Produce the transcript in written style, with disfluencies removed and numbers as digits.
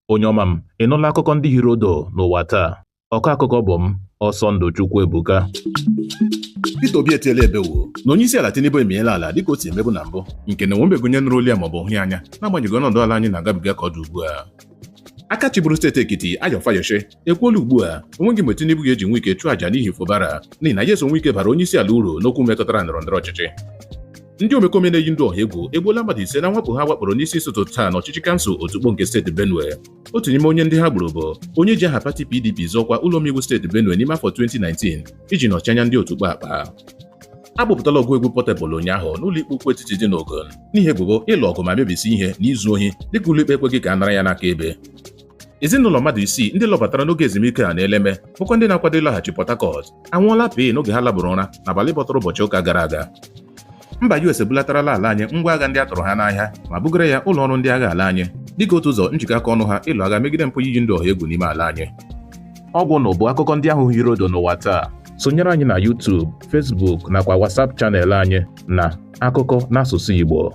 Onye ọma m, ị nụla akụkọ ndị hiri odo n'ụwa taa? Ọkọ akụkọ bụ m, Ọsọndụ Chukwuebuka. Peter Obi etiela ebewo na onye isi ala Tinubu emiela ala dịka o si emebu na mbụ, nke na onwebeghị onye nụrụ olu ya maọbụ hụ ya anya, n'agbanyeghị ọnọdụ ala anyị na-agabiga ka ọ dị ugbu a. Aka chịburu steeti Ekiti, Ayo Fayose, ekwuola ugbu a onweghị mgbe Tinubu ga-eji nwe ike chụọ àjà n'ihi Fubara, n'ihi na ya eso nwe ike bara onye isi ala uru n'okwu metụtara ndọrọ ndọrọ ọchịchị. Ndị omekome na-eyi ndụ ọha egwu egbuola mmadụ 5 na mwakpo ha wakporo n'isi ụtụtụ taa n'ọchịchị kansụl Otukpo nke steeti Benue. Otu n'ime onye ndị ha gburu bụ onye ji aha pati PDP zọọkwa ụlọ omeiwu steeti Benue n'ime afọ 2019 iji nọchi anya ndị Otukpo akpa. A kpụpụtala ọgụ egwu Portable ụnyaahụ n'ụlọ ikpe ukwu etiti dị n'Ogun n'ihi ebubo ịlụ ọgụ ma mebisi ihe na izu ohi, dịka ụlọikpe ekweghị ka a nara ya n'aka ebe. Ezinụlọ mmadụ 6 ndị lọbatara n'oge ezumike a n'Eleme, bụkwa ndị na-akwado ịlaghachi Port Harcourt, anwụọla pịị n'oge ha labụrụ ụra n'abalị bọtara ụbọchị ụka gara aga. Mba US ebulatarala ala anyị ngwa agha ndị a tụrụ ha n'ahịa ma bugara ya ụlọ ọrụ ndị agha ala anyị dịka otu ụzọ njikọ aka ọnụ ha ịlụ agha megide mpụ iyi ndụ ọha egwu n'ime ala anyị. Ọgwụ na bụ akụkọ ndị ahụ hiri odo n'ụwa taa. Sonyere anyị na YouTube, Facebook nakwa WhatsApp channel anyị na Akụkọ n'Asụsụ Igbo.